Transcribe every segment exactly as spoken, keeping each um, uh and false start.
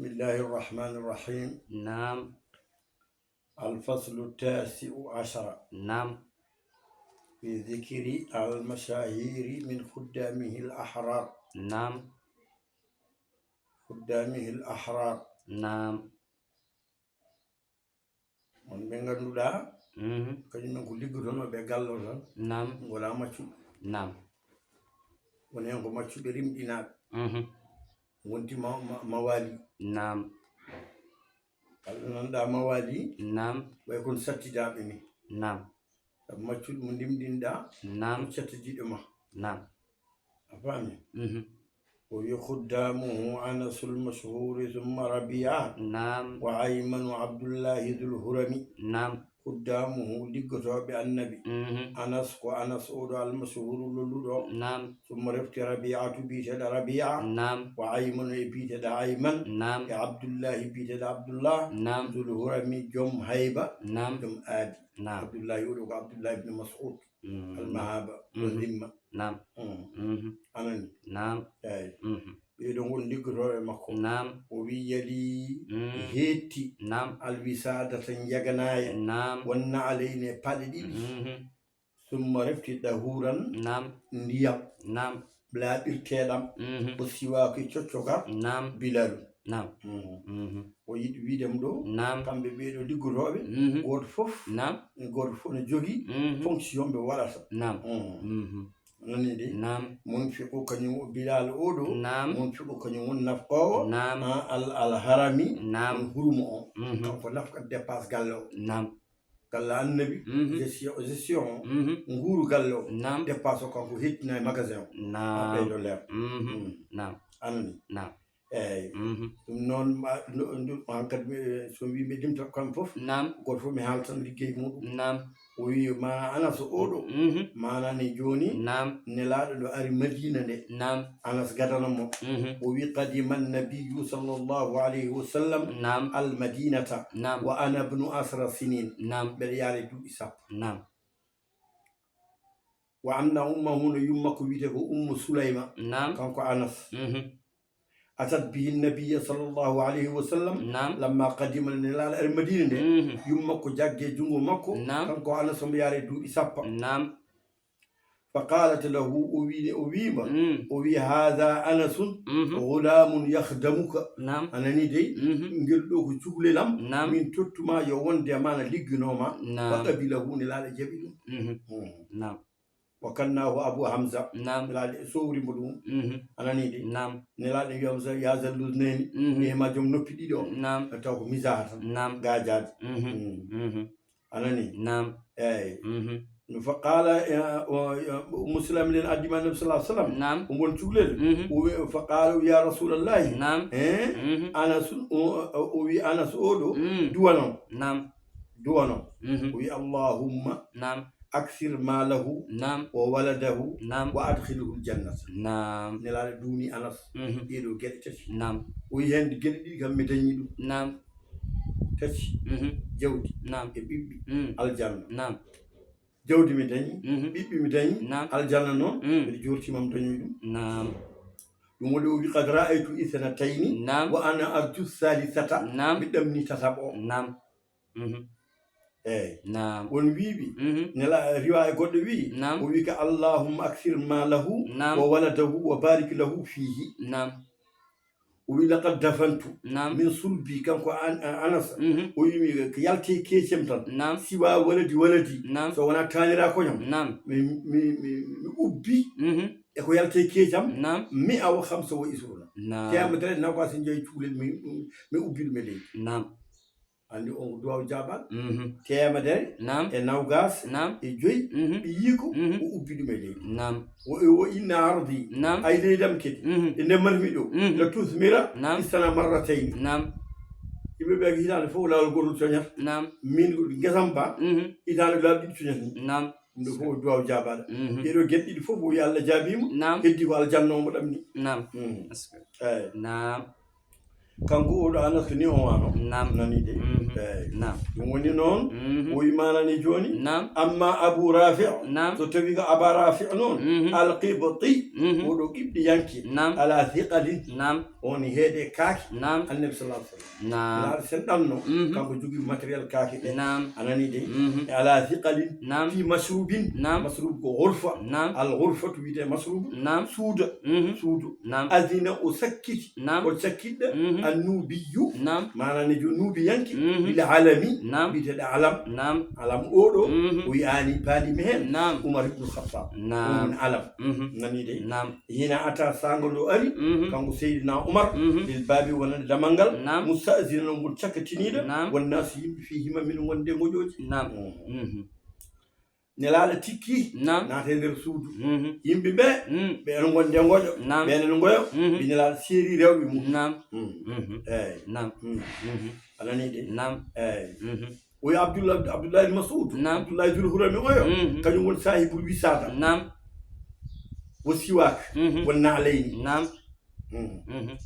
بسم الله الرحمن الرحيم. نعم. الفصل التاسع عشر نعم. في ذكر المشاهير من خدامه الأحرار. نعم. خدامه الأحرار. نعم. Won ɓe ngannduɗaa Mhm. kañum en ko liggotonooɓe e galle o tan, نعم. ngonaa maccuɓe. نعم. Woni heen ko maccuɓe rimɗinaaɓe. Mhm. Wonti ma- ma- mawali. نعم. Kala ɗo nanɗaa mawali, نعم. way kon sattidaaɓe ni. نعم. Sabu maccuɗo mo ndimɗinɗaa, نعم. ko cattidiiɗo ma. نعم. A faami? Mhm. O wi خدامه أنس المشهور ثم ربيعة نعم. وأيمن عبد الله ذو الهرم. نعم. خدامه liggotooɓe Annabi. Mhm. Anas ko Anas oɗo almashhuru lolluɗo. نعم. Summa refti Rabi'atu biyeteeɗo Rabi'a. نعم. Wa Aymanu e biyeteeɗo Ayman. نعم. E Abdullahi biyeteeɗo Abdullah. نعم. Zul Hurami joom hayba. نعم. Joom aadi. نعم. Abdullahi oɗo ko Abdullahi ibn Mas'ud. Mhm. Almahaba. Mhm. Zimma. نعم. Mm. Mhm. Anani. نعم. Eyi. Mhm. Ɓeeɗo ngoni liggotooɓe makko. نعم. O wi yali Mm. heetti نعم. alwisaadata njaganaaye. نعم. Wonna alayne paɗe ɗiɗi. Mhm. Summa refti ɗahuuran نعم. ndiyam نعم. laaɓirteeɗam. Mhm. O siwaaki coccogar نعم. bilalu. نعم. Mm. Mhm. O yiɗi wiide mo ɗo نعم. kamɓe ɓeeɗo liggotooɓe. Mhm. Gooto fof نعم. Gooto fof no jogii Mhm. fonction ɓe waɗata. نعم. Mm. Mhm. Nani de? نعم. Munfiqu kañum o Bilal oɗo. نعم. Munfiqu kañum woni nafqoowo. نعم. Ha al al harami. نعم. Ɗum hurumo o. Mhm. Kanko nafqa dépasse galle o. نعم. Galle Annabi. Mhm. Gestion gestion o. Mhm. Nguuru galle o. نعم. Dépasse o kanko hettino e magasin o. Ha نعم. Ɓeydo leer. Mhm. نعم. Anani. نعم. Eyi. Mhm. Ɗum noon ma- no- no- hankadi mi- so mbi mi limta kam fof. نعم. Gooto fof mi haaltan liggey muɗum. نعم. O wi mana Anas oɗo. Mhm. Mana ni jooni. نعم. Nelaaɗo ɗo ari Madina nde. نعم. Anas gadana mo. Mhm. O wi قدم النبي صلى الله عليه وسلم نعم. المدينة نعم. وأنا ابن عشر سنين. نعم. Mbeɗa yaari duuɓi sappo. نعم. وأن أمه no yumma ko wiyetee ko Ummu Sulayma. نعم. Kanko Anas. Mhm. أتت به النبي صلى الله عليه وسلم نعم. لما قدم Nelaaɗo ari Madina nde. Mhm. Yumma ko jagge junngo makko. نعم. Kanko Anas omo yaari duuɓi sappo. نعم. فقالت له o wi o wiima. Mm. O wi هذا أنس Mhm. غلام يخدمك. نعم. A nani dey? Mhm. Ngel ɗo ko cukalel am. نعم. Min tottuma yo wonde ma na ligginoo ma. نعم. فقبله Nelaaɗo jaɓi ɗum. Mhm. Mm. نعم. وكناه أبو حمزة. نعم. Nelaaɗo sowri mo ɗum. Mhm. A nani de? نعم. Nelaaɗo wi Hamza يا ذا الذنين. Mhm. E ma joom noppi ɗiɗi o. نعم. Taw ko misaha tan. نعم. Gaajaade. Mhm. Mm. Mhm. A nani? نعم. Eyi. Mhm. فقال يا- o- o- Ummu Sulayma nden addi ma Annabi صلى الله عليه وسلم. نعم. Omo woni cukalel. Mhm. O wi فقال يا رسول الله. نعم. Eh? Mhm. Anas o o wi Anas oɗo. Mm. Duwanam. نعم. Duwanam. Mhm. O wi اللهم نعم. أكثر ماله نعم. وولده نعم. وأدخله الجنة. نعم. Nelaaɗo duwni Anas. Mhm. Ɗeeɗo geɗe tati. نعم. O wi heen geɗe ɗiɗi kam mi dañi ɗum. نعم. Tati. Mhm. Jawdi. نعم. E ɓiɓɓe. Mm. Aljanna. نعم. Jawdi mi dañi. Mhm. Ɓiɓɓe mi dañi. نعم. Aljanna noon. Mm. Mbiɗa jortima mi dañoy ɗum. نعم. Ɗum waɗi o wi قد رأيت اثنتين. نعم. وأنا أرجو الثالثة. نعم. Mi ɗamni tataɓo o. نعم. Mhm. Eyi. نعم. Won wiiɓi. Mhm. Nela riwaya goɗɗo wii. نعم. O wi ka اللهم أكثر ماله. نعم. وولده وبارك له فيه. نعم. O wi لقد دفنت. نعم. من صلبي kanko An- Anas. Mhm. O wi mi ko yalti e keecam tan. نعم. سوى ولدي ولدي. نعم. So wonaa taaniraakoñam. نعم. Mi mi mi mi ubbi. Mhm. E ko yalti e keecam. نعم. مئة وخمسة وعشرون. نعم. Teemedere e nogas e njoy cukalel mi mi ubbi ɗum e leydi. نعم. Anndi on ko duwaaw jaabaɗo. Mhm. Teemedere نعم. e nogas نعم. e joy. Mhm. Ɓiyiiko Mhm. o ubbi ɗum e leydi. نعم. O o إن أرضي. نعم. Ay leydam kadi. Mhm. E nder marmi ɗo. Mhm. لتثمر نعم. في السنة مرتين. نعم. Yimɓe ɓe ko hitaande fof laawol gootol coñata. نعم. Min ko ngesam ba. Mhm. Hitaande laabi ɗiɗi coñata. نعم. Ɗum ɗo fof ko duwaaw jaabaɗo. Mhm. Ɗeeɗo geɗe ɗiɗi fof o wi Allah jaabiima. نعم. Heddi ko aljanna omo ɗamni. نعم. Mm. Est-ce que- Eyi. نعم. Kanko oɗo Anas ni o wano. Naam. Nani de. Mhm. Eyi. Naam. Ɗum woni noon, mhm, o wi maana ni jooni. Naam. Amma Abu Rafi', naam, so tawi ko Aba Rafi' noon, mhm, al-Qibti, mhm, oɗo Qibɗiyanke, naam, ala thiqalin, naam, on heede kaake, naam, Annabi sallallahu alaihi wasallam. Naam. Laaɗa sen ɗanno, mhm, kanko jogii matériel kaake ɗe. Naam. A nani de? Mhm. E ala thiqalin, naam, fi mashrubin, naam, mashrub ko ghurfa. Naam. Al ghurfatu wiyete mashrub. Naam. Suuda. Mhm. Suudu. Naam. Azina o sakkiti. Naam. O cakkitɗo. Mhm. Annubiyu. Naam. Maana ne jo nubiyanke. Mhm. Bil alami. Naam. Wiyeteɗo alam. Naam. Alam oɗo. Mhm. O wi'ani paali mi hen. Naam. Umar ibn Khattab. Naam. O woni alam. Mhm. Nani de? Naam. Hina ata sango ndo ari. Mhm. Kanko Seydina Umar. Mhm. Lil babi wonande damal ngal. Naam. Musta'zinan ngol cakkitiniɗo. Naam. Wan nasu yimɓe fi hima min wonde ngoƴoji. Naam. Mhm. Mhm. Nelaaɗo tikki, naam, naata e nder suudu. Mhm. Yimɓe ɓe, mm, ɓe ene ngonde ngoƴo, naam, ɓe ene ngoyo, mhm, ɓe Nelaaɗo seeri rewɓe mum. Naam. Mm. Mhm. Eyi. Naam. Mm. Mhm. A nani de? Naam. Eyi. Mhm. Oyo Abdullah, Abdullah ibn Mas'ud, naam, Abdullah Dul Hurami oyo, mhm, kañum woni sahibul wisada. Naam. Wo siwak, mhm, won naalayni. Naam. Mm. Mhm.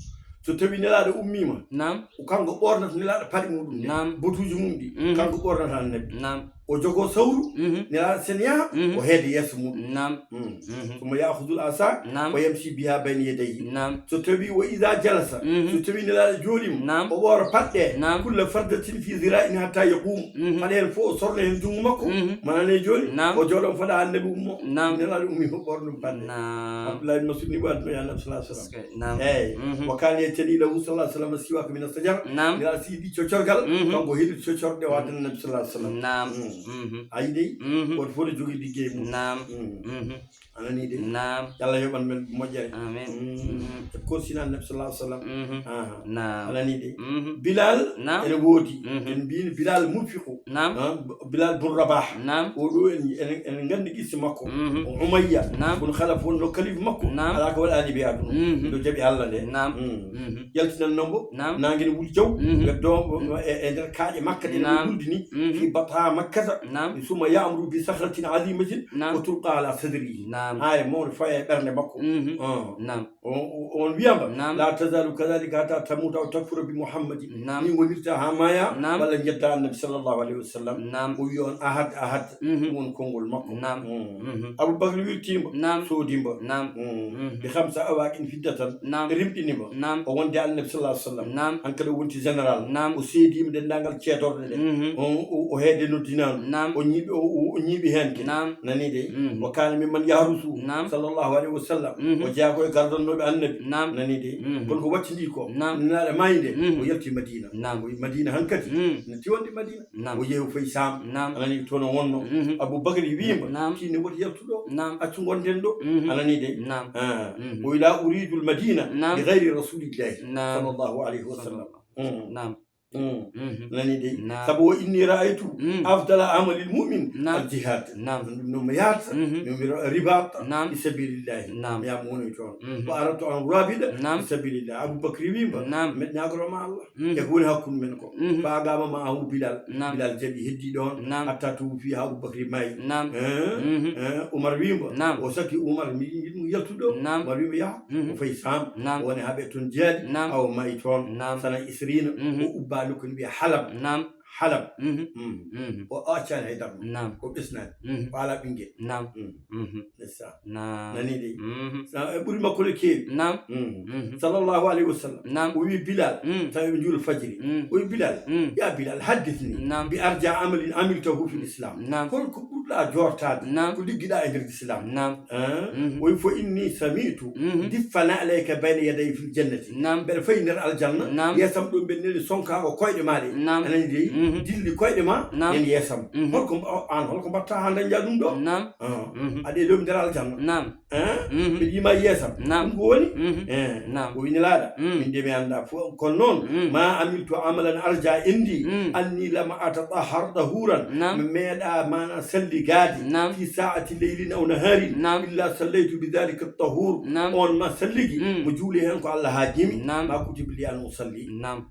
So tawi Nelaaɗo ummiima, naam, o kanko ɓornata Nelaaɗo paɗe muɗum ɗe, naam, botuuji mum ɗi, mhm, kanko ɓornata Annabi. Naam. O jogoo sawru, mhm, Nelaaɗo sen yaha, mhm, o heede yeeso muɗum. Naam. Mm. Mhm. Summa ya'khudhul asa, naam, wa yamshi biha bayna yadayhi. Naam. So tawi wa idha jalasa, mhm, so tawi Nelaaɗo jooɗiima, naam, o ɓoora paɗe, naam, kulla fardatin fi dhira'in hatta yaqum. Mhm. Paɗe heen fof o sorna heen junngo makko, mhm, mana ne jooni, naam, o jooɗo o faɗa Annabi ummo. Naam. Nelaaɗo ummi fof ɓoorno ɗum paɗe. Naam. Abdullah ibn Mas'ud ni waɗno ya Annabi sallallahu alaihi wasallam. Naam. Eyi. Mhm. Wa kana ya'tani lahu sallallahu alaihi wasallam siwak min as-sajar. Naam. Nelaaɗo si yiɗi coccorgal, mhm, kanko heɗi coccorɗe o addan Annabi sallallahu alaihi wasallam. Naam. Mm. Mhm. A yiɗi? Mhm. Goto fof ne jogii liggey mum. Naam. Mm. Mhm. A nani de? Naam. Yo Allah yoɓan men moƴƴere. Amin. Mm. Mhm. E korsina Annabi sallallahu alaihi wasallam. Mhm. Aha. Naam. A nani de? Mhm. Bilal, naam, ene woodi. Mhm. En mbiyini Bilal munfiqu. Naam. Ah, Bilal bun Rabah. Naam. O ɗo en, en, en nganndi qissa makko. Mhm. O Umayya, naam, bun Khalaf wonno kalifa makko. Naam. Alaa ko waɗaani ɓe aduna. Mhm. Ɗo jaɓi Allah nde. Naam. Mm. Mhm. Yaltinan nombo. Naam. Naange ne wuli jaw. Mhm. Ɓe do-, e, e nder kaaƴe Makka ɗe, naam, wuldi ni. Mhm. Fi batha Makkata. Naam. Summa ya'muru bi sakhratin azimatin, naam, wa tulqa ala sadrihi. Naam. Haa e mawɗo fawa e ɓernde makko. Mhm. Ah. Naam. O, o, on wiyama, naam, la tazalu kadhalika hatta tamuta aw takfura bi Muhammadin. Naam. Ni wonirta ha maya, naam, walla jedda Annabi sallallahu alaihi wasallam. Naam. O wi on ahad, ahad. Mhm. Ɗum woni konngol makko. Naam. Mm. Mhm. Abubakar wirtima, naam, soodima. Naam. Mm. Mhm. Bi khamsa awaqin fiddatan. Naam. Rimɗinima. Naam. O wonde Annabi sallallahu alaihi wasallam. Naam. Hankadi o wonti général. Naam. O seedima denndaangal ceedorɗe ɗe. Mhm. O, o, o heede noddinaandu. Naam. O ñiiɓi, o, o, o ñiiɓi heen ke. Naam. Nani de? Mhm. Wa kana mimman yahrusu, naam, sallallahu alaihi wasallam. Mhm. O jeyaa ko e gardannooɓe Annabi. Naam. Nani de? Mhm. Kono ko wattindi ko, naam, Nelaaɗo maayde, mhm, o yalti Madina. Naam. O yi Madina hankadi. Mm. Ne tiwandi Madina. Naam. O yehi o fayi Saam. Naam. A nani toon o wonno. Mhm. Abubakar wiima, naam, tiinno woto yaltu ɗo. Naam. Accu ngonden ɗo. Mhm. A nani de? Naam. Ah. Mhm. O wi la uridul Madina, naam, bi ghayri rasulillahi, naam, sallallahu alaihi wasallam. Mm. Naam. Mm. Mhm. Nani de? Naam. Sabu wa inni ra'aytu, mm, afdala amalil mu'min, naam, al jihad. Naam. Ɗum no mi yaata, mhm, mi, mi ribat, naam, fi sabilillahi. Naam. Mi yaha mi wonoya toon. Mhm. Wa aradtu an urabida, naam, fi sabilillah. Abubakar wiima, naam, mbeɗa ñaagoto ma Allah. Mhm. E ko woni hakkunde men ko. Mhm. Fa aqama ma'ahu Bilal. Naam. Bilal jaɓi, heddi ɗoon. Naam. Hatta tuwuffiya, haa Abubakar maayi. Naam. Eh? Mhm. Eh, Umar wiima, naam, o saki Umar, mi yiɗi mo yaltude ɗo. Naam. Umar wiima, yaha. Mhm. O fayi Saam. Naam. O woni haa ɓe toon jeyaɗi. Naam. Haa o maayi toon. Naam. Sana isrina. Mhm. O ubba nokku ne wiyee Halab. Naam. Halab. Mhm. Mm. Mhm. O accaani hay dara. Naam. O ɓesnaani. Mhm. O alaa ɓinngel. Naam. Mm. Mhm. Ndeysaan. Naam. Nani de? Mhm. Sa-, e ɓuri makko ne keewi. Naam. Mm. Mhm. Sallallahu alaihi wasallam. Naam. O wi Bilal, mm, tawi ɓe juula fajiri. Mm. O wi Bilal, mm, ya Bilal, haddithni, naam, bi arja amalin amiltahu fil Islam. Naam. Hol ko ɓurɗa jortaade, naam, ko liggiɗa e nder Islam? Naam. Eh? Mhm. O wi, fa inni sami'tu, mhm, diffana alayka bayna yaday fil jannati. Naam. Mbeɗa fayi nder aljanna, naam, yeesam ɗo mbeɗa nani sonka ko koyɗe ma ɗe. Naam. A nani de? Mhm. Dilli koyɗe ma, naam, nen yeesam. Mhm. Holko mba-, an, holko mbatta haa dañɗa ɗum ɗo? Naam. Ah. Mhm. Aɗa e loowi nder aljanna. Naam. Eh? Mhm. Mbeɗa yima yeesam. Naam. Ɗum ko woni? Mhm. Eh. Naam. O wi Nelaaɗo, mm, min de mi annda fof. Kono noon, mm, ma amiltu amalan arja indi, mm, anni lam atatahhar tahuran. Naam. Mi meeɗa mana salligaade, naam, fi saati leylin aw naharin, naam, illa sallaytu bi dhalika tahur. Naam. On ma salligi, mm, mo juuli heen ko Allah haajimi, naam, ma kutiba li an usalli. Naam.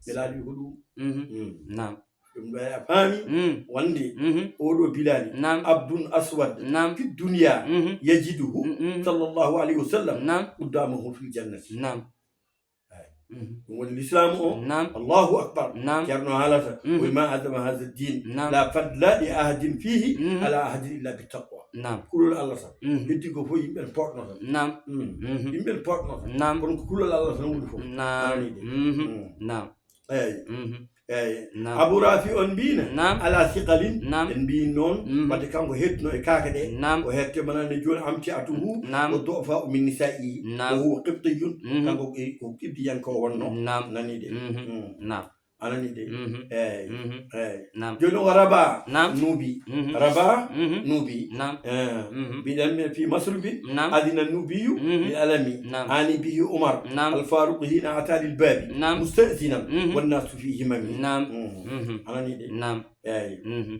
Nelaaɗo wi ko ɗum. Mhm. Mm. Naam. Ɗum ɗo a faami, mm, wonde, mhm, oɗo Bilali, naam, abdun aswad, naam, fi dunya, mhm, yajiduhu, mm, mm, sallallahu alaihi wasallam, naam, quddamahu fil jannati. Naam. Ay. Mhm. Ɗum woni lislaamu o. Naam. Allahu akbar. Naam. Ceerno haalata. Mhm. Wa ma adama haza din. Naam. La fadla li ahadin fihi Mhm. ala ahadin illa bi taqwa. Naam. Kulol Allah tan. Mhm. Heddi ko fof yimɓe ne poɗno tan. Naam. Mm. Mhm. Yimɓe ne poɗno tan. Naam. Kono ko kulol Allah tan woni fof. Naam. Anani de. Mhm. Mm. Naam. Eeyi. Mhm. Eeyi. Naam. Abu Rafi on mbiino, Naam. Ala siqalin, Naam. En mbiyi noon, Mhm. wadde kanko heddino e kaake ɗe, Naam. O hette mana ne jooni amti atuhu, Naam. O dofa o min nisa'i, Naam. O huwa qibtiyun, Mhm. Kanko ko, ko qibtiyanko o wonno. Naam. Nani de. Mhm. Mm. Naam. Anani de. Mhm. Eeyi. Mhm. Eeyi. Naam. Jooni o Raba Naam. Nuubi. Mhm. Raba Mhm. Nuubi. Naam. Eh, Mhm. Mbiɗen mi fi masrubin, Naam. Adina nubiyu Mhm. li alami. Naam. Ani bihi Umar. Naam. Al Faruq hina ata lil babi. Naam. Musta'zinan. Mhm. Wan nasu fi himami. Naam. Mhm. Mhm. Anani de. Naam. Eeyi. Mhm.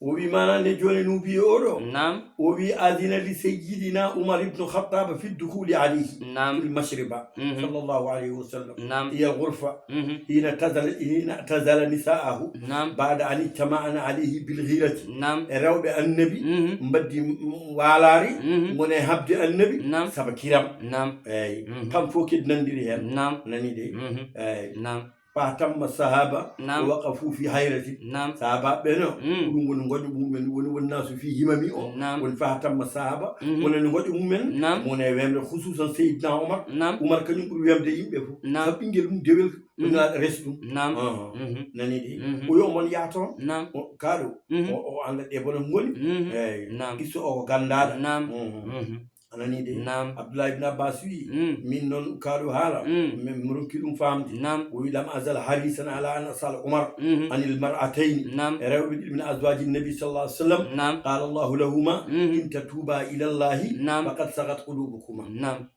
O wi mana ne jooni nubiyu oɗo. Naam. O wi adina li sayyidina Umar ibn Khattab fi dukhuli alayhi. Naam. Fil mashriba. Mhm. Sallallahu alayhi wa sallam. Naam. Hiya al ghurfa. Mhm. Hina tazala, hina tazala nisa'ahu. Naam. Ba'da an ijtama'na alayhi bil ghirati. Naam. E rewɓe annabi Mhm. mbaddi m-, waalaari Mhm. ngone habde annabi Naam. Saba kiram. Naam. Eeyi. Mhm. Kam fof kadi nanndiri heen. Naam. Nani de. Mhm. Eeyi. Naam. Fahtamma sahaba Naam. Waqafu fi hayrati. Naam. Sahaba ɓe no Mm. ko ɗum woni ngoƴo mumen woni woni nasu fi himami o Naam. Woni fahtamma sahaba Mhm. wonani ngoƴo mumen Naam. Mone wemde khususan Seydina Omar Naam. Umar kañum ɓuri wemde yimɓe fof Naam. Sabu ɓinngel mum dewel Mhm. Nulaaɗo resi ɗum. Naam. Aha. Mhm. Nani de. Mhm. O yo mon yaa toon. Naam. O, kaaɗo. Mhm. O, o annda ɗe bono ngoni. Mhm. Eeyi. Naam. Iso o ko ganndaɗo. Naam. Mhm. Mhm. A nani de. Naam. Abdullah ibn Abbas wi, Mm. min noon kaaɗo haala. Mm. Min mi ronki ɗum faamde. Naam. O wi lam azal harisan ala an asal Umar Mhm. anil mar'atayni. Naam. E rewɓe ɗiɗi min azwaji nabi sallallahu alaihi wasallam. Naam. Qala Allahu lahuma Mhm. in tatuba ila Allahi Naam. Faqad sagat qulubukuma. Naam.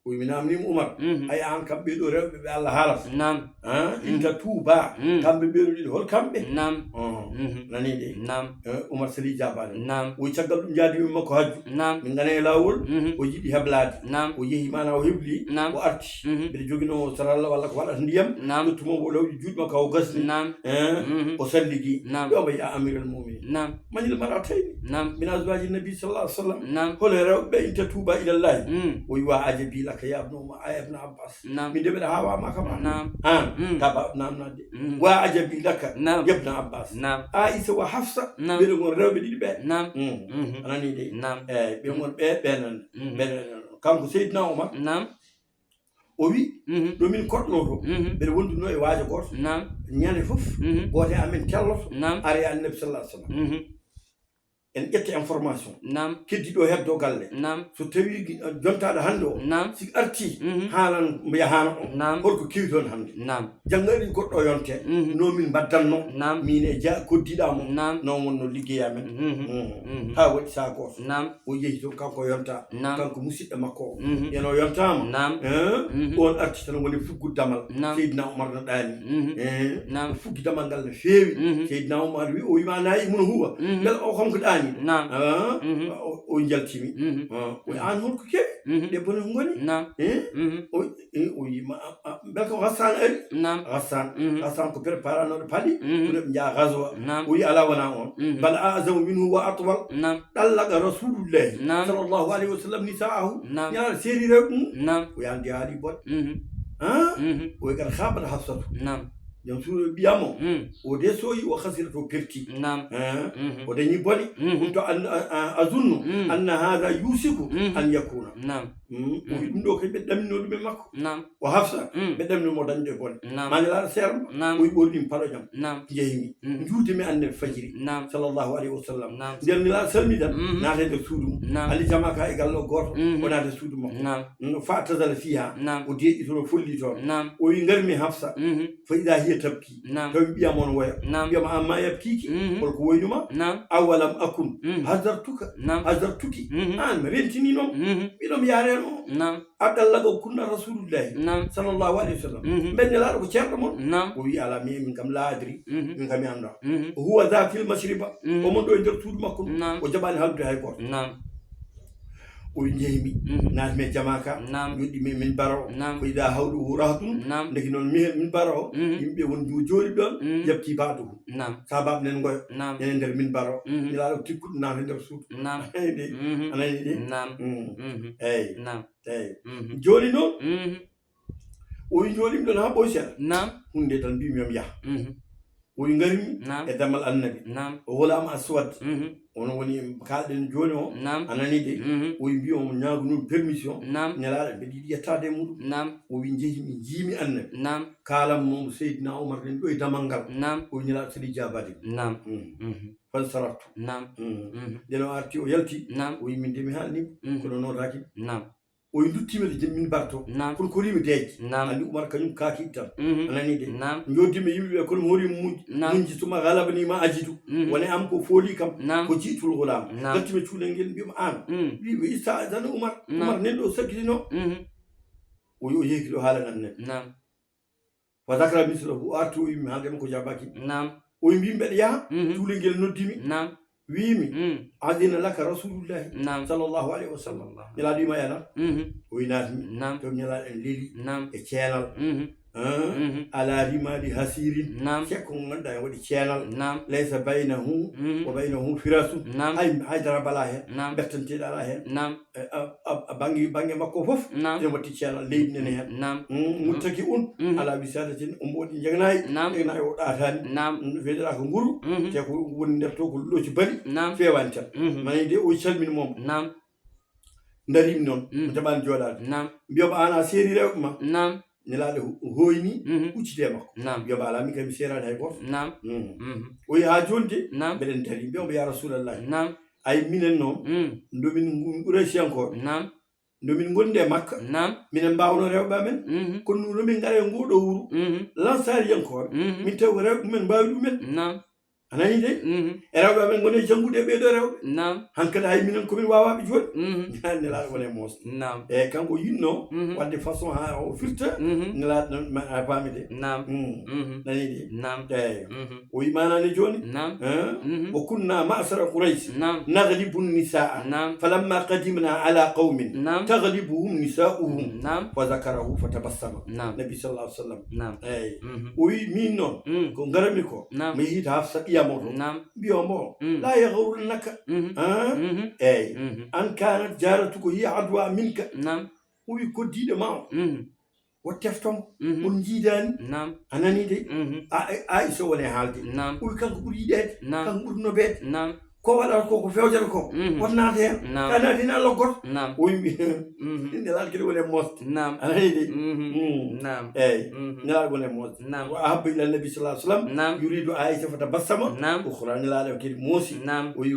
O wi mi namnima Umar. Mhm. Ay an kam ɓeɗo rewɓe ɓe Allah haalata. Naam. Ah, Mhm. Inta tuuba. Mhm. Kamɓe ɓeɗo ɗiɗo hol kamɓe? Naam. Oh. Mhm. Nani de. Naam. Eh, Umar sali jabani. Naam. O wi caggal ɗum jaadi min makko hajju. Naam. Min ngana e lawol. Mhm. O yiɗi heblade. Naam. O yehi mana o hebli. Naam. O arti. Mhm. Mbeɗa jogino saralla walla ko waɗata ndiyam. Naam. Tottu mo o lawƴi juuɗe makko o gasni. Naam. Eh, Mhm. O salligi. Naam. Ɓe o mbayi ya amiral mu'minin. Naam. Manil mar'atayni Naam. Min azwaji nabi sallallahu alaihi wasallam. Naam. Hol rewɓe in tatuba ila Allah. Mm. O wi wa ajabi laka ya ibn Umar, ya ibn Abbas. Naam. Min de mbeɗa hawa ma kam an. Naam. An Mm. ka ba namnade. Mm. Wa ajabi laka Naam. Ya ibn Abbas. Naam. Aisha wa Hafsa Naam. Ɓeɗo ngon rewɓe ɗiɗi ɓe. Naam. Mm. Mhm. A nani de. Naam. Eyi ɓe ngon ɓe ɓe nan. Mm. Ɓe nan. Kanko Seydina Omar Naam. O wi Mhm. Ɗo min koɗno to Mhm. Mbeɗa wonduno e waajo gooto. Naam. Ñande fof Mhm. Gooto e amen telloto Naam. Are e annabi sallallahu alaihi wasallam. Mhm. En ƴetta information. Naam. Keddi ɗo heddo galle. Naam. So tawi gi-, jontaɗo hannde o. Naam. Si arti Mhm. Haalan mo yahano o. Naam. Holko kewi toon hannde? Naam. Jannga ɗi goɗɗo o yonte. Mhm. No min mbaddanno. Naam. Min e ja koddiɗa mo. Naam. Noon wonno liggey amen. Mhm. Mhm. Mhm. Ha waɗi saa gooto. Naam. O yehi toon kanko yonta. Naam. Kanko musidɗo makko o. Mhm. Yen o yontama. Naam. Eh? Mhm. On arti tan woni fuggude damal. Naam. Seydina Omar no ɗaani. Mhm. Eh? Naam. O fuggi damal ngal no feewi. Mhm. Seydina Omar wi, o wima nayi mun huwa. Mhm. Mbela o kanko ɗaani. Naam. Ah? Mhm. O, o jaltimi. Mhm. Ah, o wi an holko kewi? Mhm. Ɗe bone ko ngoni? Naam. Eh? Mhm. O, eh, o wi ma, a, a, mbela ko Hassan ari? Naam. Hassan. Mhm. Hassan ko préparanoɗo paali. Mhm. Pour ɓe njaha gazwa. Naam. O wi ala wona on. Mhm. Bal a'zamu minhu wa atwal. Naam. Ɗallaqa Rasulullahi Naam. Sallallahu alayhi wa sallam nisa'ahu. Naam. Ñaara seeri rewɓe mum. Naam. O yandi haali boɗe. Mhm. Ha? Mhm. O wi kadi khabat Hafsatu. Naam. Jom suuɗo ɓiyamo. Mm. O de soyi o khasirat o perti. Naam. Ha? Mhm. O dañi bone. Mhm. Kuntu an, a, a, azunnu Mm. anna hadha yusiku Mm. an yakuna. Naam. Mm. O wi Mm. ɗum ɗo kadi ɓe ɗamino ɗum e makko. Naam. O Hafsa, Mm. Ɓe ɗamni mo dañde bone. Naam. Ma Nelaaɗo seerma, Naam. O wi ɓorni mi paɗo jam. Naam. Njehimi. Mm. Njuuti mi annabi fajiri. Naam. Sallallahu alayhi wa sallam. Naam. Nden Nelaaɗo salmi tan, Mm. naate nder suudu mum. Naam. Ali jama ka e gallo gooto, Mm. O naate suudu makko. Naam. Mm, fa tazala fiha. Naam. O deeƴi toon, o folli toon. Naam. O wi ngarmi Hafsa. Mm. Fa ida hiya tabki. Naam. Tawi ɓiyam on woya. Naam. Ɓiyam amma yabkiki. Mm. Holko woynuma? Naam. Awalam akun. Mm. Hazartuka. Naam. Hazartuki. Mm. An mi rentini noon. Mm. Miɗo mi yaareno. Naam. A ɗallaqa kunna Rasulullahi Naam. Sallallahu alayhi wa sallam. Mhm. Mbeɗa Nelaaɗo ko ceerɗo mon? Naam. O wi, ala, mi, min kam la adri. Mhm. Min kam mi annda. Mhm. Huwa za fil mashriba. Mhm. Omo ɗo e nder suudu makko. Naam. O jaɓaani haaldude hay gooto. Naam. O wi, njehmi. Mhm. Naatmi e jamaaka. Naam. Yoɗɗi mi min baro. Naam. Ko ida hawluhu rahatun. Naam. Ndeke noon mi, min baro. Mhm. Yimɓe won jo-, jooɗi ɗoon. Mhm. Yabki ba'duhu. Naam. Sababu nen ngoyo. Naam. Enen nder min baro. Mhm. Nelaaɗo tikkuɗo naata nder suudu. Naam. Eyi de. Mhm. A nani de? Naam. Mm. Mhm. Eyi. Naam. Eyi. Mhm. Jooni noon, Mhm. O wi jooɗimi ɗon haa ɓoy seeɗa. Naam. Hunde tan mbimi yom yaha. Mhm. O wi ngarmi Naam. e dammal annabi. Naam. O wolaama aswad. Mhm. Ono woni kaalɗen jooni o. Naam. A nani de? Mhm. O wi mbi on ñaago nun permission. Naam. Nelaaɗo mbeɗa yiɗi yettaade e muɗum. Naam. O wi njehi mi jiimi annabi. Naam. Kaalam mo Seydina Omar nen ɗo e damal ngal. Naam. O wi Nelaaɗo seli jaabaade. Naam. Mhm. Mhm. Fansaraftu. Naam. Mhm. Mhm. Nden o arti o yalti. Naam. O wi min de mi haalni. Mhm. Kono noon raaki. Naam. O wi nduttiimi to jemmin barto. Naam. Kono ko rimi deej. Naam. Anndi Umar kañum kaaki tan. Mhm. A nani de? Naam. Njooddimi yimɓe ɓe kono mi hori muñ. Naam. Muñji tuma galabani ma ajidu. Mhm. Wone am ko fooli kam. Naam. Ko jiitul gulaam. Naam. Ngartimi cuulel ngel mbiyam aan. Mhm. Wi mi ista tan Umar. Naam. Umar nen ɗo sakkitino. Mhm. O wi o yehi ɗo haalan annabi. Naam. Fa zakara mislahu, o arti o wi mi haalde makko jaabaaki. Naam. O wi mbi mbeɗa yaha, Mhm. cuulel ngel noddimi. Naam. Wiimi, Mm. Adina laka rasulullahi Naam. sallallahu alayhi wa sallam. Sallallahu. Nelaaɗo wiima yalan. Mhm. O wi naatmi. Naam. Toon Nelaaɗo en leli Naam. e ceenal. Mhm. Hein? Mhm. Ala rimali hasirin. Naam. Sekko ngo ngannduɗaa en waɗi ceenal. Naam. Laysa baynahu Mhm. wa baynahu firasun. Naam. Hay, haydara bala heen. Naam. Bettanteeɗo ala heen. Naam. E, a, a, a bannge, bannge makko fof, Naam. ene watti ceenal leydi nene heen. Naam. Mm, muttaki un, Mhm. ala wisadatin, omo waɗi njaganayi, Naam. njaganayi o ɗaataani. Naam. Mm, weeɗiraaka nguru, Mhm. te ko woni nder to ko looci bali, Naam. feewaani tan. Mhm. Mani de o calmini moom. Naam. Ndariimi noon, Mhm. mi jaɓaani jooɗaade. Naam. Mbiyooɓe aan a seeri rewɓe ma. Naam. Nelaaɗo ho-, hooyni, Mhm. hucciti e makko. Naam. Mbiyooɓe alaa, min kay mi seeraani hay gooto. Naam. Mhm. Mhm. O wiyi haa jooni de, Naam. mbeɗen darii. Mbiyooɓe ya Rasulallah. Naam. Ay minen noon, Mm. ndomin ngu-, Quraysiyankooɓe. Naam. Ndomin ngondi e Makka. Naam. Minen mbaawno rewɓe amen. Mhm. Kono no min ngara e ngoo ɗoo wuro. Mhm. Lansaariyankooɓe. Mhm. Min tawi ko rewɓe mumen mbaawi ɗumen. Naam. A nanii de? Mhm. E rewɓe amen ngoni e janngude e ɓee ɗoo rewɓe. Naam. Hankadi hay minen ko min waawaaɓe jooni. Mhm. Nelaaɗo woni e moosde. Naam. E kanko yiɗno Mhm. waɗde façon haa o firta. Mhm. Nelaaɗo noon ma-, a faami de. Naam. Mm. Mhm. Nanii de? Naam. Eeyo. Mhm. O wi maanaani jooni. Naam. Hein? Mhm. Wa kunna ma'shara Quraysh Naam. naghlibu nisaa. Naam. Falamma qadimna ala qawmin Naam. taghlibuhum nisaa'uhum. Naam. Fa zakarahu fa tabassama. Naam. Nabi sallallahu alaihi wasallam. Naam. Eeyo. Mhm. O wi min noon Mm. ko ngarmi ko. Naam. Mi yiita Hafsa ɓiyam o to. Naam. Mbiyo mo. Mm. La yaghurrannaka. Mhm. Hein? Mhm. Eeyo. Mhm. An kanat jaratuka hiya adwa minka. Naam. O wi koddiiɗo ma o. Mhm. Wo tefto mo. Mhm. On njiidaani. Naam. A nanii de? Mhm. A, a, Aisha woni e haalde. Naam. O wi kanko ɓuri yiɗeede. Naam. Kanko ɓuri nobeede. Naam. Ko waɗata ko, ko fewjata ko. Mhm. Won naata heen. Naam. Ka naati heen Allah goto. Naam. O wi Mhm. Nelaaɗo kadi woni e moosde. Naam. A nanii de? Mhm. Mm. Naam. Eeyo. Mhm. Nelaaɗo woni e moosde. Naam. Wa ahabba ila nabi sallallahu alaihi wasallam. Naam. Yuridu Aisha fa tabassama. Naam. Ukhra Nelaaɗo kadi moosi. Naam. O wi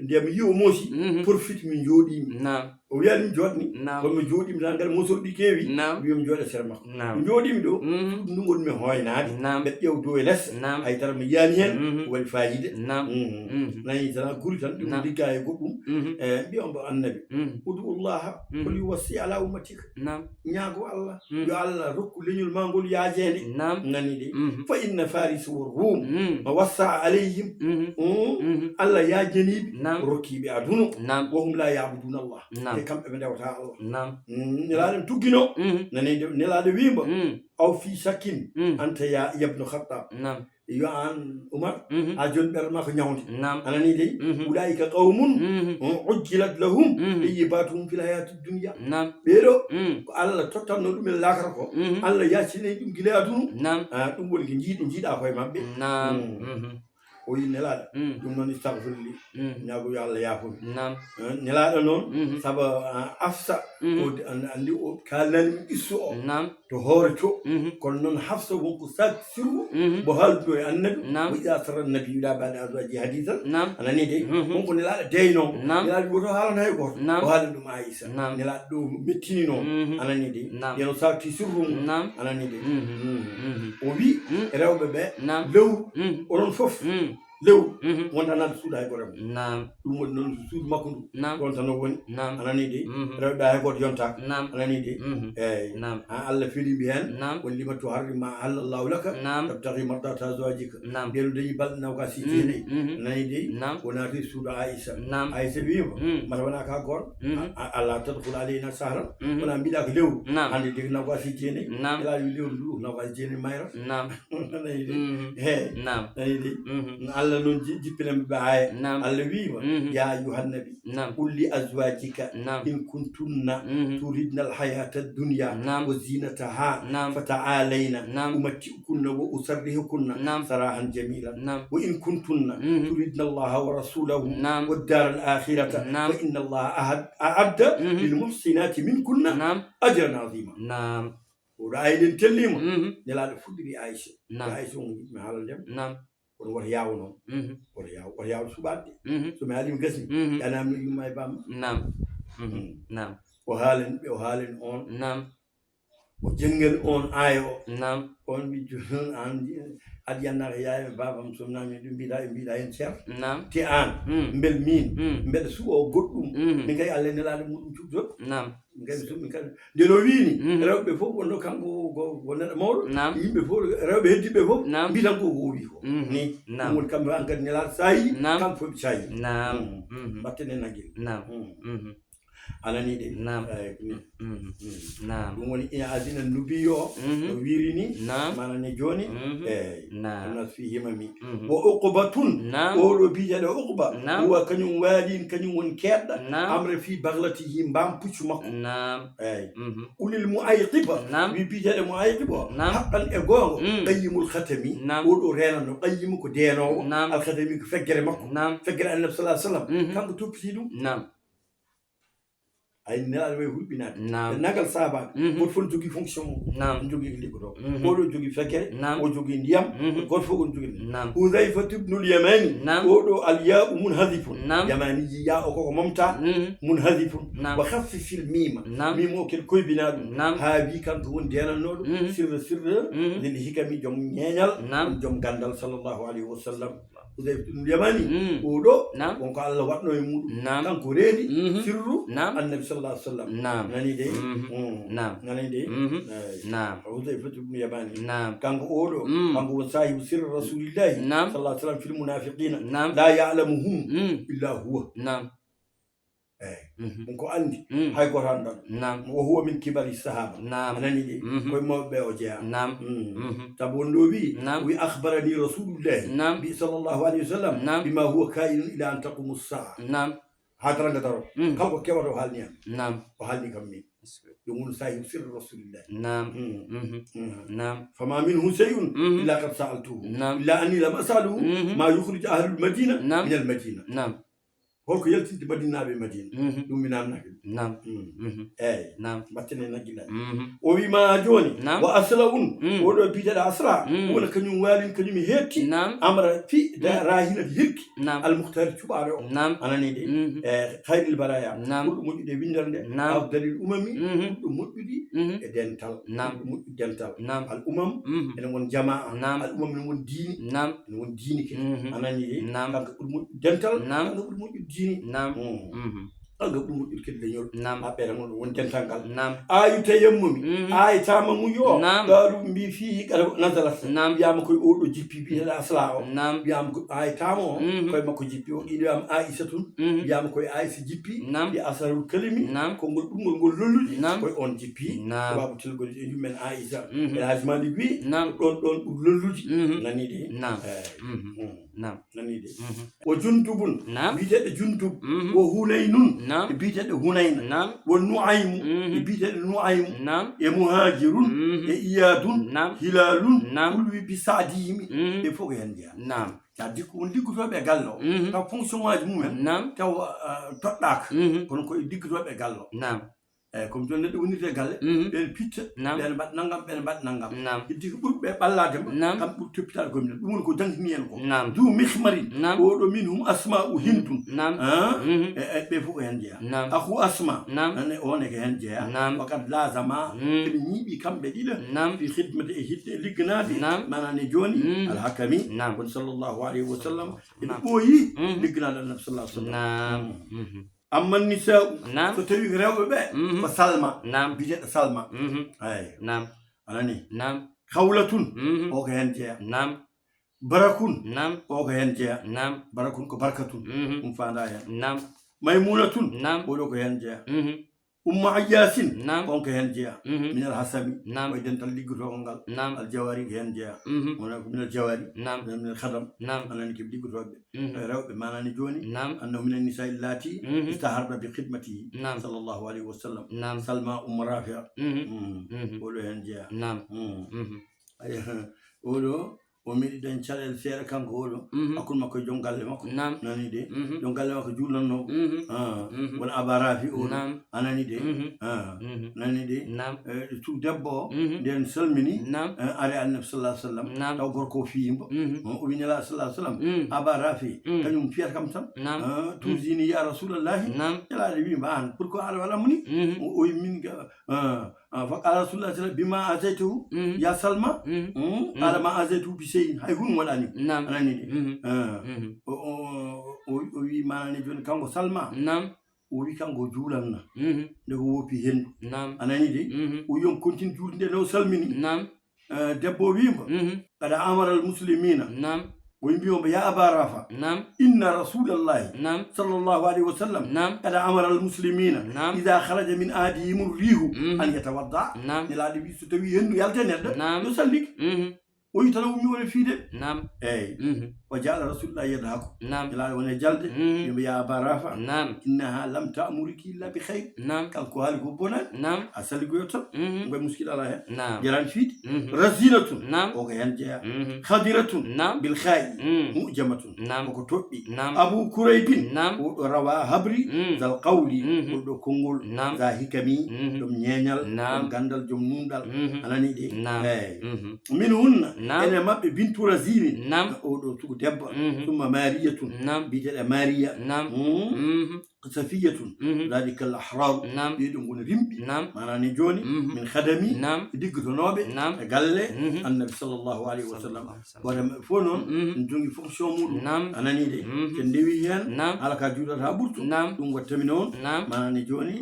ndiyam yi o moosi. Mhm. Profit mi jooɗiimi. Naam. O wiyaani mi jooɗni. Naam. Kono mi jooɗiimi tan ngal mosorɗi keewi. Naam. Wiya mi jooɗe sere makko. Naam. Mi jooɗiimi ɗo. Mhm. Suudu ndu ngonmi hooynaade. Naam. Mbeɗa ƴeewa dow e les. Naam. Hay dara mi yiyaani heen. Mhm. Ko waɗi faayiida. Naam. Mhm. Mhm. Nani tan a guri tan ɗum Naam. ligga e goɗɗum. Mhm. E mbiya mbo annabi. Mhm. Udu Allaha Mhm. kol yuwassi ala ummatika. Naam. Ñaago Allah. Mhm. Yo Allah rokku leñol ma ngol yaajeende. Naam. Nani de. Mhm. Fa inna Farisa wa Rum Mhm. ma wassa alayhim. Mhm. Mm. Mhm. Allah yaajaniiɓe Naam. rokkiiɓe aduna. Naam. Wa hum la ya'buduna Allah. Naam. E kamɓe ɓe ndewata Allah. Naam. Mm. Nelaaɗo tugginoo. Mhm. Nani de, Nelaaɗo wiimba. Mhm. Aw fi shakkin Mhm. anta ya yabnu Khattab. Naam. Yo aan Umar, Mhm. a jooni ɓerɗe ma ko ñawnde. Naam. A nanii dey? Mhm. Ulaa'ika qawmun Mhm. ujjilat lahum Mhm. tayyibatuhum fil hayati dunya. Naam. Ɓee ɗoo Mhm. ko Allah tottanno ɗumen laakara ko. Mhm. Allah yaacini ɗum gila aduna. Naam. Ah, ɗum woni ko njiiɗi, njiiɗa koye maɓɓe. Naam. Mm. Mhm. O wi Nelaaɗo. Mm. Ɗum noon istagfir li. Mm. Ñaago yo Allah yaafo mi. Naam. Eh, Nelaaɗo noon, Mhm. saba, ah, Afsa, Mhm. o d-, an-, anndi o kaalnani mi qissu o. Naam. To hoore to. Mhm. Kono noon Hafsa won ko sak sirru, Mhm. mo haalduno e annabi, Naam. Wa iza sarra nabi ila ba'di azwaji hadisan. Naam. A nanii dey? Mhm. Won ko Nelaaɗo deyno. Naam. Nelaaɗo woto haalana hay gooto. Naam. O haalani ɗum Aisha. Naam. Nelaaɗo ɗo mettinino. Mhm. A nanii dey? Naam. Yeno sakti sirru mum. Naam. A nanii dey? Mhm. Mhm. Mhm. O wi Mhm. rewɓe ɓe, Naam. lewru, Mhm. onon fof, Mhm. lewru, Mhm. wonta naatde suudu hay gooto e mon. Naam. Ɗum woni noon suudu makko ndu. Naam. Ɗoon tan o woni. Naam. A nanii dey? Mhm. Rewɓe hay gooto yontaaka. Naam. A nanii dey? Mhm. Eeyi. Naam. Haa Allah feliimi heen. Naam. Woni lima tuharrimu ma ahallallahu laka Naam. tabtaghi mardata azwajika. Naam. Nden o dañi balɗe nogas e jeenayi. Mhm. A nanii dey? Naam. O naati suudu Aisha. Naam. Aisha wiima, Mm. mata wonaa ka goonga. Mhm. A, a, ala tadkhul alayna shahran. Mhm. Wonaa mbiɗa ko lewru. Naam. Hannde de nogas e jeenayi. Naam. Ela wi lewru ndu nogas e jeenayi mayra. Naam. A nanii dey? Mhm. He. Naam. A nanii dey? Mhm. No Allah Allah noon ji-, jippinanɓe ɓe aaya. Naam. Allah wiima, mhm, "Ya ayyuhan nabi, naam, qul li azwajika, naam, in kuntunna, mhm, turidna al hayata ad dunya, naam, wa zinataha, naam, fa ta'alayna, naam, umatti'kunna wa usarrihkunna, naam, sarahan jamila. Naam. Wa in kuntunna, mhm, turidna allaha wa rasulahu, naam, wa ad dar al akhirata, naam, fa inna allaha ahad-, a'adda, mhm, lil muhsinati minkunna, naam, ajran azima." Naam. Oɗo aaya nden tellima, mhm, Nelaaɗo fuɗɗiri Aisha. Naam. Aisha on jiɗmi haalande ma. Naam. Kono woto yaawo noon. Mhm. Woto yaawo, woto yaawo suɓaade de. Mhm. So mi haalii mi gasii, mhm, yanaa mi yumma e bamma. Naam. Mhm. Mm. Naam. O haalen ɓe, o haalen on. Naam. O janngan on aaya o. Naam. On wi, "Jooni an, aɗa yannaaka yaaya e baabam, so naami ɗum mbiɗa, mbiɗa heen cer." Naam. Te aan, mm, mbel miin, mm, mbeɗa suɓoo goɗɗum. Mm. Min kay Allah e Nelaaɗo muɗum cuɓtoo. Naam. Min kay mi suɓi, min kay. Nde no wiini, mhm, rewɓe fof wonno kanko ko, ko neɗɗo mawɗo. Naam. Yimɓe fof, rewɓe heddiɓe fof, naam, mbiy tan ko, ko o wi ko. Mhm. Ni. Naam. Ɗum woni kamɓe an kadi Nelaaɗo saayi, naam, kamɓe fof ɓe caayi. Naam. Mm. Mhm. Mbatten e nagel. Naam. Mm. Mhm. A nanii de? Naam. Eey, ko ni. Mhm. Mm. Naam. Ɗum woni ina adina nubiyo o, mhm, no wiiri ni, naam, maana ne jooni. Mhm. Eey. Naam. Annas fi himami. Mhm. Wo Uqbatun. Naam. Oɗo biyeteeɗo Uqba. Naam. Huwa kañum waalin, kañum woni keedɗa. Naam. Amra fi baglatihi, mbaam puccu makko. Naam. Eey. Mhm. Ulil Muayqiba. Naam. Wi biyeteeɗo Muayqiba o. Naam. Haqqan e goonga. Mm. Qayyimul khatami. Naam. Oɗo reenano, qayyim ko deenoowo. Naam. Al khatami ko feggere makko. Naam. Feggere Annabi sallallahu alaihi wasallam. Mhm. Kanko toppiti ɗum. Naam. Ay, Nelaaɗo wayi hulɓinaade. Naam. Denndaangal sahaabaaɓe, mhm, gooto fof ne jogii fonction mum. Naam. Ne jogii ko liggotoo. Mhm. Oɗo jogii fekkere, naam, o jogii ndiyam, mhm, gooto fof ne jogii. Naam. Hudayfatu ibnul Yamani, naam, oɗo al yaa'u munhadifun. Naam. Yamani yi yaa o koko momta, mhm, munhadifun. Naam. Wa khaffifil miima. Naam. Miima o kel koybinaa ɗum. Naam. Haa wi kanko woni deenannooɗo, mhm, sirra sirra, mhm, lil hikami, joom ñeeñal, naam, joom ganndal, sallallahu alayhi wa sallam. Hudayfa ibn Yamani, mm, oɗo, naam, wonko Allah waɗno e muɗum. Naam. Kanko reeni, mhm, sirru, naam, Annabi sallallahu alaihi wasallam. Naam. Nani de? Mhm. Mm. Naam. Nani de? Mhm. Eey. Naam. Hudayfa ibn Yamani. Naam. Kanko oɗo, mm, kanko woni saahibu sirri Rasulillahi, naam, sallallahu alaihi wasallam fil munafiqina. Naam. La ya'lamuhum, mm, illa huwa. Naam. Eey. Mhm. Ɗum ko anndi, mm, hay gooto anndaa ɗum. Naam. Wa huwa min kibari sahaba. Naam. A nanii de? Mhm. Koye mawɓe ɓe o jeyaa. Naam. Mm. Mhm. Sabu on ɗo wi, naam, wi akhbarani Rasulullahi. Naam. Mbi sallallahu alayhi wa sallam, naam, bima huwa kainun ila an taqumu saa. Naam. Haa darnga daro. Mm. Kala ko kewata o haalni am. Naam. O haalni kam min. Ɗum woni sahib sirri Rasulillahi. Naam. Mm. Mhm. Mm. Naam. Fama minhu shay'un, mhm, illa qad sa'altuhu. Naam. Illa anni lam as'aluhu, mhm, ma yukhriju ahlul Madina, naam, min al Madina. Naam. Holko yaltinde Madinaaɓe e Madina? Mhm. Ɗum mi naamnaaki ɗum. Naam. Mm. Mhm. Eey. Naam. Mbatten e naggillaji. Mhm. O wi ma jooni, naam, wa asla un, mm, oɗo biyeteeɗo Asra, mm, wona kañum waalin, kañum heetti, naam, amra fi da, mm, rahinati hirki, naam, al mukhtaari cuɓaaɗo o. Naam. A nanii de? Mhm. E khayril baraya. Naam. Ɓurɗo moƴƴude e winndere nde. Naam. Afdalil umami. Mhm. Ɓurɗo moƴƴude, mhm, e dental. Naam. Ɓurɗo moƴƴude dental. Naam. Al umam, mhm, ene won jamaa. Naam. Al umam ene won diini. Naam. Ene won diini kadi. Mhm. A nanii de? Naam. Kanko ɓuri moƴƴude dental, naam, kanko ɓuri moƴƴude diini. Naam. Mm. Mhm. Kanko ɓuri moƴƴude kadi leñol. Naam. Aɓɓere ngon won dental ngal. Naam. Aayu tayammumi. Mhm. Aayu tayammumi yo. Naam. Qaalu mbi fii qad nazalat. Naam. Wiyaama koye oɗo jippi, biyeteeɗo Asla o. Naam. Wiyaama ko aayu tayammum o, mhm, koye makko jippi o. Ina wiyaama Aisha tun. Mhm. Wiyaama koye Aisha jippi. Naam. Bi asarul kalimi. Naam. Konngol ɓurngol ngol lollude. Naam. Koye on jippi. Naam. Sababu telgol e yummen Aisha. Mhm. El Hadj Malick wi, naam, ɗon, ɗon ɓuri lollude. Mhm. Nanii de? Naam. Eey. Mhm. Mm. Naam. Nanii de? Mhm. O Jundubun. Naam. Biyeteeɗo Jundub. Mhm. O Hunaynun. Naam. E biyeteeɗo Hunayna. Naam. O Nuaymu. Mhm. E biyeteeɗo Nuaymu. Naam. E Muhajirun. Mhm. E Iyadun. Naam. Hilalun. Naam. Ulwi bi Saadihimi. Mhm. Ɓe fof ko heen njeyaa. Naam. Sa dikko won liggotooɓe e galle o. Mhm. Taw fonction ngaji mumen. Naam. Taw, ah, toɗɗaaka. Mhm. Kono ko e liggotooɓe e galle o. Naam. Eey, comme jooni neɗɗo wonirde e galle, mhm, ɓeen pitta, naam, ɓeen mbaɗa nanngam, ɓeen mbaɗa nanngam. Naam. Heddi ko ɓurɓe ɓallaade ma, naam, kam ɓuri toppitaade koye mum. Ɗum woni ko jangtini en ko. Naam. Zu mihmarin, naam, oɗo minhum Asma'u Hindun. Naam. Ah? Mhm. E, e, ɓe fof ko heen njeyaa. Naam. Akhu Asma, naam, nane o ne ko heen jeyaa. Naam. Wa qad lazama, mhm, ɓe ñiiɓi kamɓe ɗiɗo, naam, fi khidmati e hidde ligganaade, naam, maana ne jooni, mhm, al hakami, naam, woni sallallahu alayhi wa sallam, ɓe, naam, ɓooyi, mhm, ligganaade Annabi sallallahu alayhi wa sallam. Naam. Mm. Mhm. Amma nisa'u, naam, so tawi ko rewɓe ɓe, mhm, ko Salma, naam, biyeteeɗo Salma. Mhm. Eey. Naam. A nanii? Naam. Khawlatun, mhm, o ko heen jeyaa. Naam. Barakun, naam, o ko heen jeyaa. Naam. Barakun ko barkatun, mhm, ɗum faandaa heen. Naam. Maymunatun, naam, oɗo ko heen jeyaa. Mhm. Umma Ayyasin, naam, on ko heen jeyaa. Mhm. Minal hasami, naam, ko e dental liggotoongal ngal. Naam. Al jawari ko heen jeyaa. Mhm. Wona ko minal jawari. Naam. Minal khadam. Naam. Anani ko liggotooɓe. Mhm. Rewɓe manani jooni. Naam. Annahu minan nisa'i allati istaharna bi khidmatihi. Naam. Sallallahu alayhi wa sallam. Naam. Salma Umma Rafi'a. Mhm. Mhm. Oɗo heen jeyaa. Naam. Mhm. Oɗo o meɗi dañ caɗeele seeɗa kanko oɗo, hakkunde makko e joom galle makko. Naam. Nani de. Joom galle makko juulnannoo ko. Wona Aba Rafi oɗo. Naam. Anani de. Nani de. Naam. Su debbo o nden salmini. Naam. Ari Annabi sallallahu alaihi wasallam. Naam. Taw gorko o fiyimba. O wi Nela sallallahu alaihi wasallam, Aba Rafi, kañum fiyata kam tan. Naam. Tuzini ya Rasulallahi. Naam. Nelaɗo wi ma an pour que aɗa waɗa mo ni. O wi min ga. Fa qala Rasulullah sallallahu alaihi wasallam, bima azaytahu ya Salma. Qala ma azaytahu bi shay'in, hay hun waɗani. Naam. Anani de. O wi manani joni kanko Salma. Naam. O wi kanko juulanna. Nde ko woppi hendu. Naam. Anani de. O wi on continue juulde nde no salmini. Naam. Debbo o wimba, qad amara al muslimina. Naam. O wi mbiyomba ya Aba Rafa. Naam. Inna Rasulallahi. Naam. Sallallahu alaihi wasallam. Naam. Qad amara al muslimina. Naam. Idha kharaja min adihim rihu. An yatawadda. Naam. Nelaɗo wi so tawi hendu yalta neɗɗo. Naam. No salliki. O wi tan o ummi wona fiide. Naam. Eyyi. O jaala Rasulullah yadhaku. Naam. Nelaɗo wona e jalde. Yimɓe ya Aba Rafa. Naam. Innaha lam ta'muruki illa bi khayr. Naam. Kanko haali ko bonani. Naam. A salligoyo tan. Ngoy muskil ala hen. Naam. Jaran fiide. Razinatun. Naam. O ko hen jeeya. Khadiratun. Naam. Bil kha'i. Mu'jamatun. Naam. Ko ko toɓɓi. Naam. Abu Kuraybin. Naam. O ɗo rawa habri. Zal qawli. O ɗo konngol. Naam. Za hikami. Ɗum ñeeñal. Naam. Ɗum gandal, jom nundal. Anani de. Naam. Eyyi. Min hunna. Naam. Ene maɓɓe bintu Razini. Naam. O ɗo sugu debbo. Summa Mariyatun. Naam. Biyeteɗo Mariya. Naam. Safiyatun. Dalika al ahrar. Naam. Ɓe ɗum woni rimɓe. Naam. Manani joni. Min khadami. Naam. Liggotonooɓe. Naam. E galle. Annabi sallallahu alaihi wasallam. Wata maɓɓe fof noon, en jongi fonction muɗum. Naam. Anani de. Sen ndewi hen. Naam. Hala ka juuɗata ha ɓurtu. Naam. Ɗum wattami noon. Naam. Manani joni.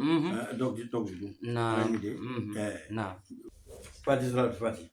Dogde dogde ɗum. Naam. Anani de. Eyyi. Naam. Fati salatul fati.